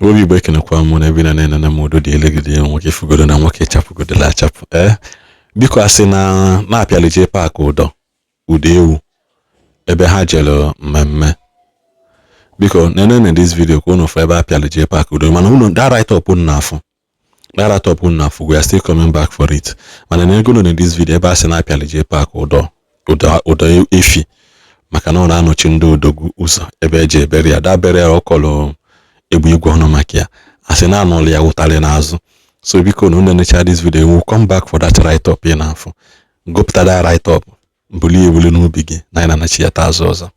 Obi Igbo, ekenekwa m na ebe na na m udo dị elegide ya. Nwoke fugodo na nwoke chapụgodola achapụ. Ee, biko, asị na na-apịali JPAC ụdọ ụdọ ewu ebe ha jere mmemme. Biko, nenene this video ka unu fụ ebe apịali JPAC ụdọ. Mana unu that write up unu na-afụ, that write up unu na-afụ, we are still coming back for it. Mana na-ego na this video ebe a sị na-apịali JPAC ụdọ ụdọ ụdọ efi maka na ọ na-anọchi ndị odogwu ụzọ ebe eji ebere ya dabere ya. Ọ kọrọ egbe igwe ọnụ maka ya, asị na anụlụ ya ụtarị n'azụ. So biko, na unu necha this video, we will come back for that write up. Ị na-afụ, gụpụta that write up, bulie ebuli n'ubi gị na anyị na-anachi ya taa azụ ọzọ.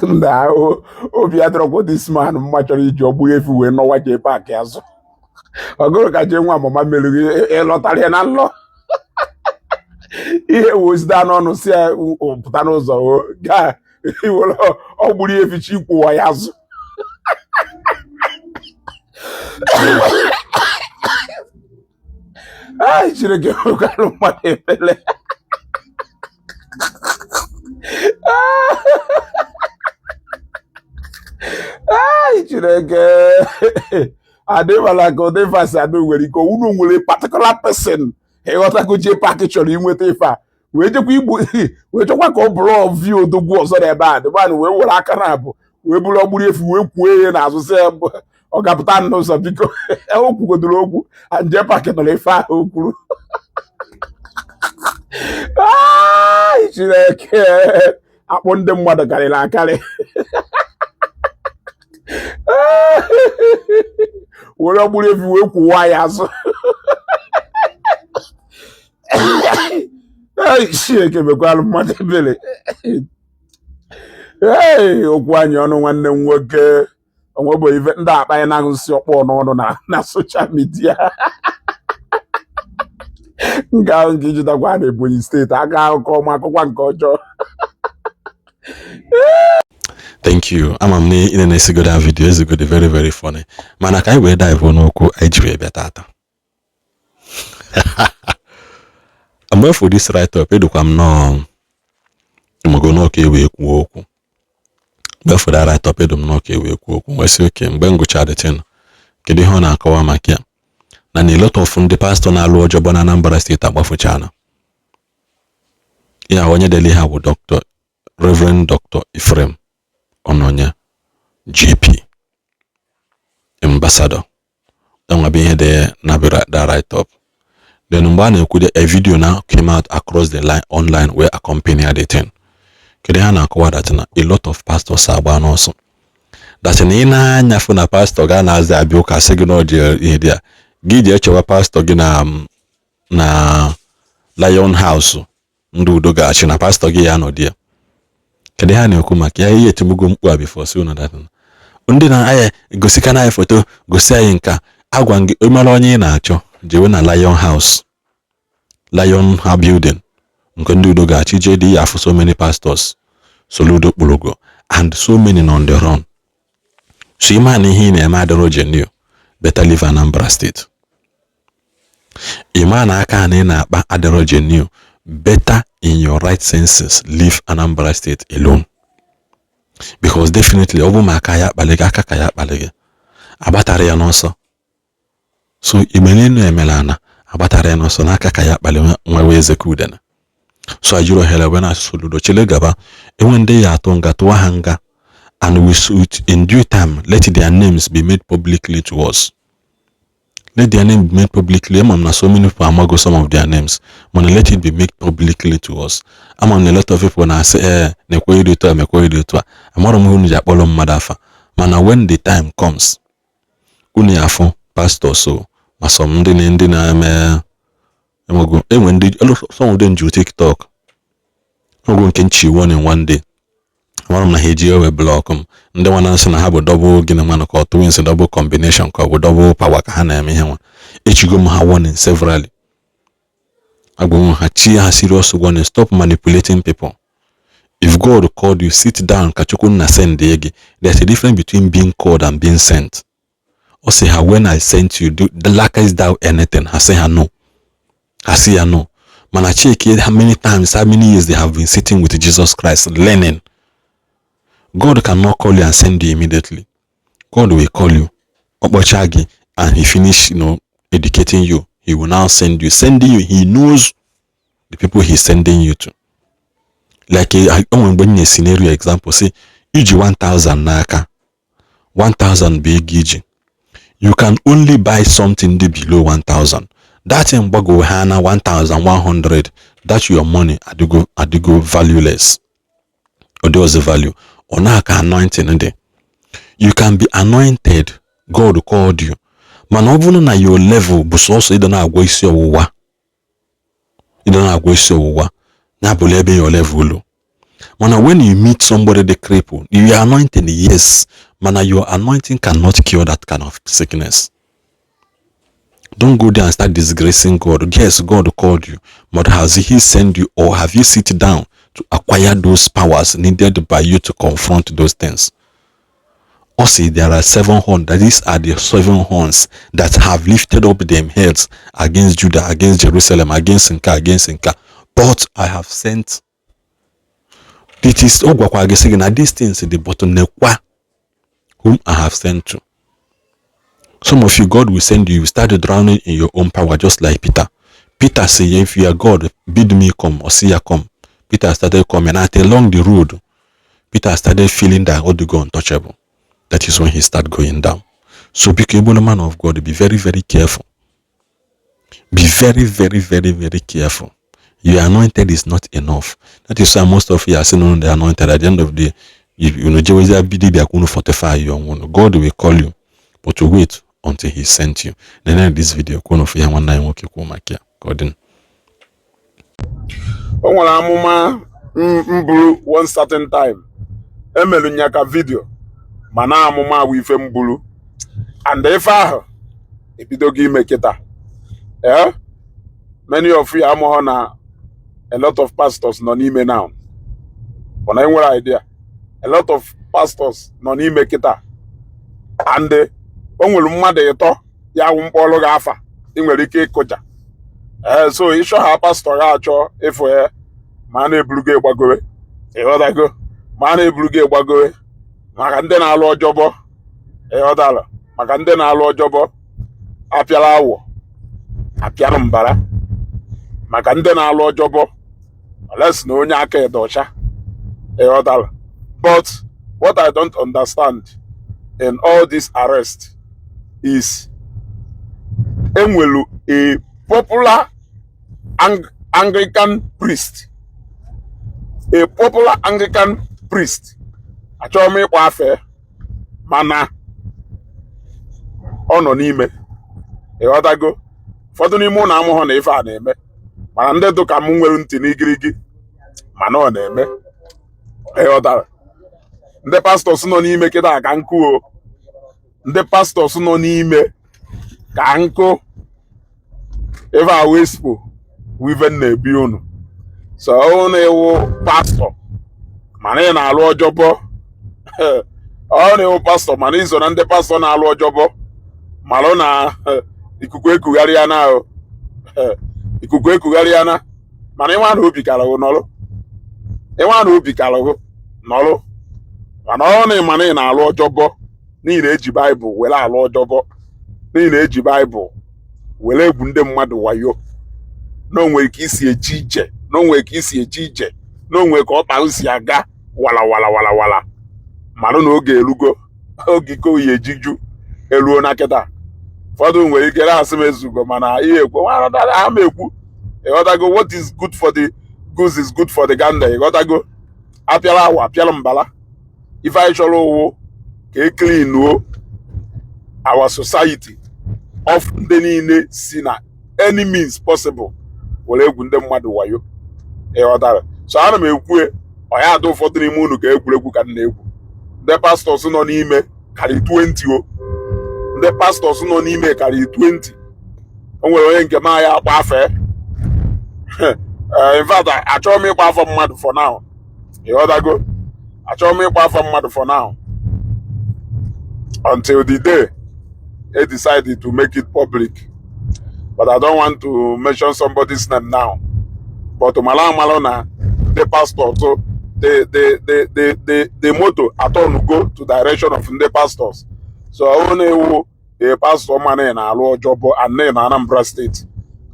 Na obi adọrọkwa this man mma chọrọ iji ọgbụ efi wee nọwa JPAC azụ. Ọgụrụ ka jee nwa mama mere gị ịlọtara ya na nlọ ihe wozida n'ọnụ si ya pụta n'ụzọ o gaa iwere ọgbụrụ efi chi kwụwa ya azụ. Ai, Chineke nwekwara mmadụ ebele. Ai, Chineke adịbala ka ụdị fasi adị nwere ike unu nwere particular person ịghọtago. JPAC chọrọ inweta ife a wee jekwa igbu, wee chọkwa ka ọ bụrụ ọvi odogwu ọzọ n'ebe a dịbanụ, wee were aka na abụ wee bụrụ ọgbụrụ efi wee kwuo ihe n'azụ sị ya ọ ga-apụta n'ụzọ. Biko, o kwugodoro okwu and JPAC nọrọ ife ahụ o kwuru. Ai, Chineke, akpụ ndị mmadụ karịrị akarị. Were ọgbụrụ efi wee kwụwa ya azụ. Ai, Chineke mekwalụ mmadụ ebere. Ee, okwu anyị ọnụ nwanne m nwoke onwebụ ife ndị akpa anyị na-agụsị ọkpọ n'ọnụ na social media nke ahụ nke ijitakwa na Ebonyi Steeti aka akụkọ ọma akụkwa nke ọjọọ. Thank you. Ama m na ị na-esigo that video ezigode very very funny. Mana ka anyị wee dive n'okwu anyị jiri bịa tata. Mgbe for this write up, edukwa m nọọ mgo n'ọka wee kwuo okwu. Mgbe for that write up, edu m n'ọka wee kwuo okwu, wee sị oke mgbe m gụchara the thing, kedu ihe ọ na-akọwa maka ya na a lot of ndị pastọ na-alụ ọjọọ na Anambra Steeti agbafuchana ya. Onye dele ha bụ Dr. Reverend Dr. Ephraim Ononya, JP Ambassador, enwebe ihe dị na that write up. Then mgbe a na-ekwu, a video now came out across the line online wee accompany the thing. Kedu ihe a na-akọwa? That na a lot of pastors agba n'ọsọ, that na ị na-anya fụ na pastọ ga na-aza abịa ụka sị gị na ọ dị ihe dị a gị ji echewa pastọ gị na Lion House ndị udo ga-achị na pastọ gị ya nọ di ya. Kedu ihe a na-ekwu maka ya? Ihe etigbugo mkpu a before si unu that ndị na-aya gosikana anyị foto, gosi anyị nka agwa gị ịmara onye ị na-achọ, jewe na Lion House, Lion ha building nke ndị udo ga-achị, jee dị ya afụ so many pastors Soludo kpụrụgo and so many on the run. So ime na ihe ị na-eme adịrọ genuine, better leave Anambra State. Ịma na aka na ị na-akpa adịrọ genuine, better in your right senses leave Anambra State alone, because definitely ọ bụ ma aka ya akpali gị, aka ka ya akpali gị, agbatara ya n'ọsọ. So igbe n'elu emela na agbatara ya n'ọsọ n'aka ka ya akpali nwewe eze ka udene. So ajiri ohere wee na-asụ Soludo chele gaba enwe ndị ya atụ nga tụwa ha nga, and we should in due time let their names be made publicly to us. Let their name be made publicly. Ama m na so many people amago some of their names, mana let it be made publicly to us. Ama m na a lot of people na-asị ee na-ekwe ịdị otu a, mekwe ịdị otu a. Amarọ m ihe unu ji akpọrọ mmadụ afa, mana when the time comes, unu ya afụ pastor. So ma some ndị na-eme enwego enwe ndị, some of them ju TikTok enwego nke nchi one in one day. Amara m na ha eji ewe block m. Ndị nwa na-asị na ha bụ double gịnị nwanụ, ka ọ twins, double combination, ka ọ bụ double power, ka ha na-eme ihe nwa. Echigo m ha warning severally. Agwa ha, chi ha serious warning: stop manipulating people. If God called you, sit down ka Chukwu nna send gị. There's a difference between being called and being sent. Ọ sị ha, "When I sent you, do lackest thou anything?" Ha sị ha no. Ha sị ya no. Mana check how many times, how many years they have been sitting with Jesus Christ learning. God cannot call you and send you immediately. God will call you, ọkpọcha gị, and he finish educating you, he will now send you. Sending you, he knows the people he's sending you to. Like o nwere mgbe m nye scenario example, say iji 1000 n'aka, 1000 bụ ego iji, you can only buy something dị below 1000. That thing gbago ha na 1100, that your money adịgo valueless. Ọ dị ọzọ value. Ọ na-aka anointing dị. You can be anointed, God called you, mana ọ bụrụ na your level bụ sọsọ ịdị na-agwọ isi ọwụwa, ịdị na-agwọ isi ọwụwa, ya bụrụ ebe your level low. Mana when you meet somebody dị crippled, you are anointed, yes, mana your anointing cannot cure that kind of sickness. Don't go there and start disgracing God. Yes, God called you, but has he sent you, or have you sit down to acquire those powers needed by you to confront those things? Also, there are seven horns. These are the seven horns that have lifted up them heads against Judah, against Jerusalem, against Nka, against Nka. But I have sent. It is ọ gwakwa gị sị gị na these things dị, but nekwa whom I have sent to. Some of you, God will send you, you start drowning in your own power, just like Peter. Peter say, "If you are God, bid me come," or see ya come. Peter started coming. And along the road, Peter started feeling that all go untouchable. That is when he started going down. So be able, man of God, be very, very careful. Be very, very, very, very careful. Your anointed is not enough. That is why most of you are saying the anointed. At the end of the day, you know, fortify your own. God will call you, but to wait until he sent you. Then in this video, kwunu for ya nwanne anyị nwoke kwuo maka ya ka ọ dị. O nwere amụma m buru one certain time, emelu nya ka video, mana amụma bụ ife m buru, and ife ahụ ebidogo ime kịta. Eh, many of you amụghọ na a lot of pastors nọ n'ime now. Mana enwere idea, a lot of pastors nọ n'ime kịta, and o nwere mmadụ ịtọ ya wụ mkpọrọ gị afa ị nwere ike ịkụja. Ee, so ịchọ ha pastọ ga achọ ịfụ ya, ma a na-eburu gị gbagowe, ịghọtago, ma a na-eburu gị gbagowe maka ndị na-alụ ọjọbọ, ịghọtara, maka ndị na-alụ ọjọbọ, apịara awọ apịara mbara, maka ndị na-alụ ọjọbọ, unless na onye aka ede ọcha, ịghọtara. But what I don't understand in all this arrest is enwelu a popular Anglican priest, a popular Anglican priest. Achọghị m ịkpọ afe, mana ọ nọ n'ime, ịghọtago. Ụfọdụ n'ime ụlọ amụghọ na ife a na-eme, mana ndị dụka m nwere ntị n'igirigi, mana ọ na-eme, ịghọtara. Ndị pastors nọ n'ime kịta ka nkụ o. Ndị pastors nọ n'ime ka nkụ. Ife a wespo wive na-ebi unu. So ọ na ịwụ pastọ mana ị na-alụ ọjọbọ, ọ na ịwụ pastọ mana iso na ndị pastọ na-alụ ọjọbọ, malụ na ikuku ekugharịa na o ikuku ekugharịa na. Mana ịnwa na obi karịghị nọrụ, ịnwa na obi karịghị nọrụ. Mana ọ na ịma na ị na-alụ ọjọbọ n'ihi na eji Baịbụl were alụ ọjọbọ, n'ihi na eji Baịbụl were egwu ndị mmadụ wayo, na onwere ka isi eje ije, na onwere ka isi eje ije, na onwere ka ọkpa si aga wala wala wala wala, marụ na oge erugo, oge iko ya ejiju eruo na kịta. Ụfọdụ nwere ike na-asị m ezugo, mana ihe ekwu ha ma ekwu, ịghọtago, what is good for the goose is good for the gander, ịghọtago. Apịara awa apịara mbala. Ife anyị chọrọ ụwụ ka e cleanuo our society of ndị niile si na any means possible were egwu ndị mmadụ wayo, ịghọtara. So ana m ekwue Ọ ya adị ụfọdụ n'ime unu ka egwuregwu ka m na-egwu. Ndị pastors nọ n'ime karị 20 o. Ndị pastors nọ n'ime karị 20. O nwere onye nke m aya akpa afe. In fact, achọghị m ịkpa afọ mmadụ for now. Ịghọtago? Achọghị m ịkpa afọ mmadụ for now until the day they decided to make it public, but I don't want to mention somebody's name now. But mara amalụ na ndị pastors, so the motor atọnugo to direction of ndị pastors. So ọ bụrụ na ewu a pastor mana ị na-alụ ọjọọ bụ and na Anambra State,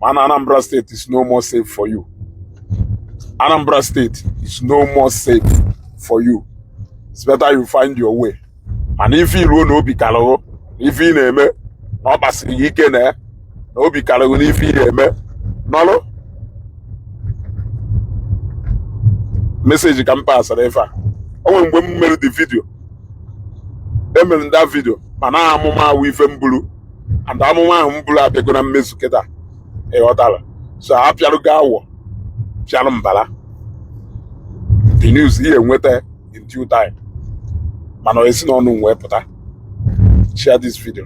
mana Anambra State is no more safe for you. Anambra State is no more safe for you. It's better you find your way. Mana ife iruo na obi karịrị ife ị na-eme na ọ kpasiri gị ike na obi karịrị n'ife ị na-eme nọlụ message ka m pasara ife a. O nwere mgbe m mere the video, emere m that video, mana amụma ahụ ife m buru and amụma ahụ m buru abịago na mmezu kịta. Ịghọtara? So apịarụgo awọ pịarụ mbara. The news ihe enweta in due time, mana ọ esi n'ọnụ m wee pụta. Share this video.